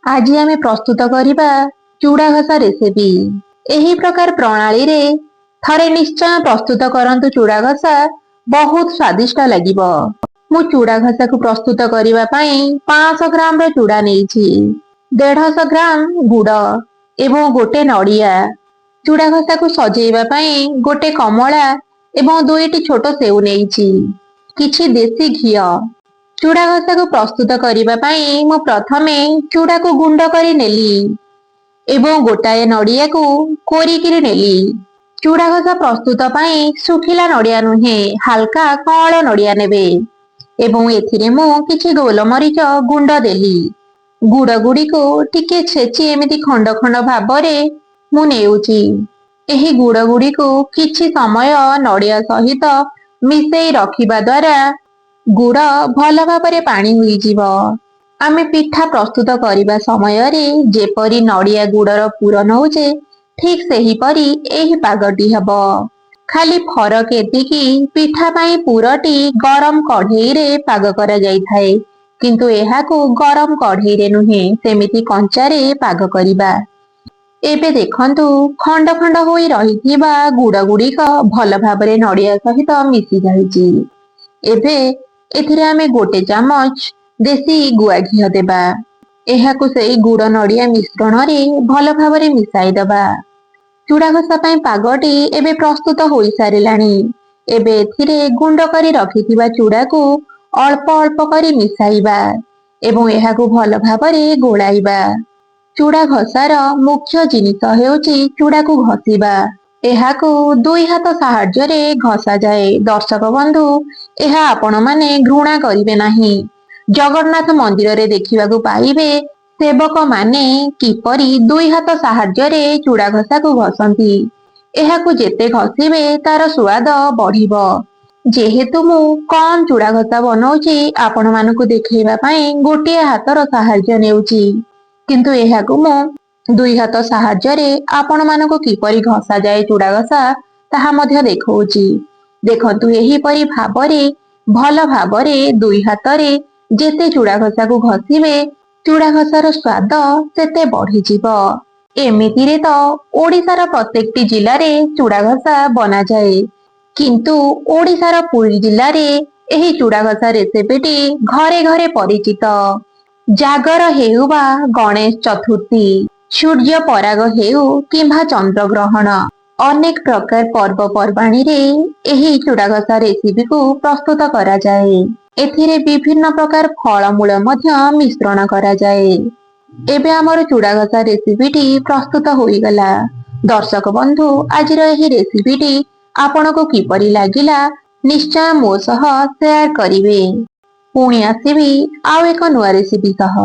ଆଜି ଆମେ ପ୍ରସ୍ତୁତ କରିବା ଚୁଡ଼ା ଘସା ରେସିପି। ଏହି ପ୍ରକାର ପ୍ରଣାଳୀରେ ଥରେ ନିଶ୍ଚୟ ପ୍ରସ୍ତୁତ କରନ୍ତୁ ଚୁଡ଼ା ଘସା, ବହୁତ ସ୍ୱାଦିଷ୍ଟ ଲାଗିବ। ମୁଁ ଚୁଡ଼ା ଘସାକୁ ପ୍ରସ୍ତୁତ କରିବା ପାଇଁ 500 ଗ୍ରାମର ଚୁଡ଼ା ନେଇଛି, 150 ଗ୍ରାମ ଗୁଡ଼ ଏବଂ ଗୋଟେ ନଡ଼ିଆ। ଚୁଡ଼ା ଘସାକୁ ସଜେଇବା ପାଇଁ ଗୋଟେ କମଳା ଏବଂ ଦୁଇଟି ଛୋଟ ସେଉ ନେଇଛି, କିଛି ଦେଶୀ ଘିଅ। ଚୁଡ଼ା ଘସାକୁ ପ୍ରସ୍ତୁତ କରିବା ପାଇଁ ମୁଁ ପ୍ରଥମେ ଚୁଡ଼ାକୁ ଗୁଣ୍ଡ କରି ନେଲି ଏବଂ ଗୋଟାଏ ନଡ଼ିଆକୁ କୋରିକିରି ନେଲି। ଚୁଡ଼ା ଘସା ପ୍ରସ୍ତୁତ ପାଇଁ ଶୁଖିଲା ନଡ଼ିଆ ନୁହେଁ, ହାଲକା କଅଁଳ ନଡ଼ିଆ ନେବେ ଏବଂ ଏଥିରେ ମୁଁ କିଛି ଗୋଲମରିଚ ଗୁଣ୍ଡ ଦେଲି। ଗୁଡ଼ ଗୁଡ଼ିକୁ ଟିକେ ଛେଚି ଏମିତି ଖଣ୍ଡ ଖଣ୍ଡ ଭାବରେ ମୁଁ ନେଉଛି। ଏହି ଗୁଡ଼ ଗୁଡ଼ିକୁ କିଛି ସମୟ ନଡ଼ିଆ ସହିତ ମିଶେଇ ରଖିବା ଦ୍ୱାରା ଗୁଡ଼ ଭଲ ଭାବରେ ପାଣି ହୋଇଯିବ। ଆମେ ପିଠା ପ୍ରସ୍ତୁତ କରିବା ସମୟରେ ଯେପରି ନଡ଼ିଆ ଗୁଡ଼ର ପୁର ନଉଛେ, ଠିକ ସେହିପରି ଏହି ପାଗଟି ହେବ। ଖାଲି ଫରକ ଏତିକି, ପିଠା ପାଇଁ ପୁରଟି ଗରମ କଢେଇରେ ପାଗ କରାଯାଇଥାଏ, କିନ୍ତୁ ଏହାକୁ ଗରମ କଢେଇରେ ନୁହେଁ, ସେମିତି କଞ୍ଚାରେ ପାଗ କରିବା। ଏବେ ଦେଖନ୍ତୁ, ଖଣ୍ଡ ଖଣ୍ଡ ହୋଇ ରହିଥିବା ଗୁଡ଼ ଗୁଡ଼ିକ ଭଲ ଭାବରେ ନଡ଼ିଆ ସହିତ ମିଶି ଯାଇଛି। ଏବେ ଏଥିରେ ଆମେ ଗୋଟେ ଚାମଚ ଦେଶୀ ଗୁଆ ଘିଅ ଦେବା। ଏହାକୁ ସେଇ ଗୁଡ଼ ନଡ଼ିଆ ମିଶ୍ରଣରେ ଭଲ ଭାବରେ ମିଶାଇ ଦେବା। ଚୁଡ଼ା ଘସା ପାଇଁ ପାଗଟି ଏବେ ପ୍ରସ୍ତୁତ ହୋଇସାରିଲାଣି। ଏବେ ଏଥିରେ ଗୁଣ୍ଡ କରି ରଖିଥିବା ଚୁଡ଼ାକୁ ଅଳ୍ପ ଅଳ୍ପ କରି ମିଶାଇବା ଏବଂ ଏହାକୁ ଭଲ ଭାବରେ ଗୋଳାଇବା। ଚୁଡ଼ା ଘସାର ମୁଖ୍ୟ ଜିନିଷ ହେଉଛି ଚୁଡ଼ାକୁ ଘଷିବା। ଏହାକୁ ଦୁଇ ହାତ ସାହାଯ୍ୟରେ ଘଷାଯାଏ। ଦର୍ଶକ ବନ୍ଧୁ, ଏହା ଆପଣମାନେ ଘୃଣା କରିବେ ନାହିଁ। ଜଗନ୍ନାଥ ମନ୍ଦିରରେ ଦେଖିବାକୁ ପାଇବେ, ସେବକମାନେ କିପରି ଦୁଇ ହାତ ସାହାଯ୍ୟରେ ଚୁଡ଼ା ଘସାକୁ ଘଷନ୍ତି। ଏହାକୁ ଯେତେ ଘଷିବେ, ତାର ସୁଆଦ ବଢିବ। ଯେହେତୁ ମୁଁ କମ ଚୁଡ଼ା ଘସା ବନଉଛି, ଆପଣମାନଙ୍କୁ ଦେଖେଇବା ପାଇଁ ଗୋଟିଏ ହାତର ସାହାଯ୍ୟ ନେଉଛି, କିନ୍ତୁ ଏହାକୁ ମୁଁ ଦୁଇ ହାତ ସାହାଯ୍ୟରେ ଆପଣମାନଙ୍କୁ କିପରି ଘଷାଯାଏ ଚୁଡ଼ା ଘସା, ତାହା ମଧ୍ୟ ଦେଖଉଛି। ଦେଖନ୍ତୁ, ଏହିପରି ଭାବରେ ଭଲ ଭାବରେ ଦୁଇ ହାତରେ ଯେତେ ଚୁଡ଼ା ଘସାକୁ ଘଷିବେ, ଚୁଡ଼ା ଘସାର ସ୍ୱାଦ ସେତେ ବଢିଯିବ। ଏମିତିରେ ତ ଓଡିଶାର ପ୍ରତ୍ୟେକଟି ଜିଲ୍ଲାରେ ଚୁଡ଼ା ଘସା ବନାଯାଏ, କିନ୍ତୁ ଓଡିଶାର ପୁରୀ ଜିଲ୍ଲାରେ ଏହି ଚୁଡ଼ା ଘସା ରେସିପିଟି ଘରେ ଘରେ ପରିଚିତ। ଜାଗର ହେଉ ବା ଗଣେଶ ଚତୁର୍ଥୀ, ସୂର୍ଯ୍ୟ ପରାଗ ହେଉ କିମ୍ବା ଚନ୍ଦ୍ରଗ୍ରହଣ, ଅନେକ ପ୍ରକାର ପର୍ବପର୍ବାଣୀରେ ଏହି ଚୁଡ଼ା ଘସା ରେସିପିକୁ ପ୍ରସ୍ତୁତ କରାଯାଏ। ଏଥିରେ ବିଭିନ୍ନ ପ୍ରକାର ଫଳମୂଳ ମଧ୍ୟ ମିଶ୍ରଣ କରାଯାଏ। ଏବେ ଆମର ଚୁଡ଼ା ଘସା ରେସିପିଟି ପ୍ରସ୍ତୁତ ହୋଇଗଲା। ଦର୍ଶକ ବନ୍ଧୁ, ଆଜିର ଏହି ରେସିପିଟି ଆପଣଙ୍କୁ କିପରି ଲାଗିଲା, ନିଶ୍ଚୟ ମୋ ସହ ସେୟାର କରିବେ। ପୁଣି ଆସିବି ଆଉ ଏକ ନୂଆ ରେସିପି ସହ।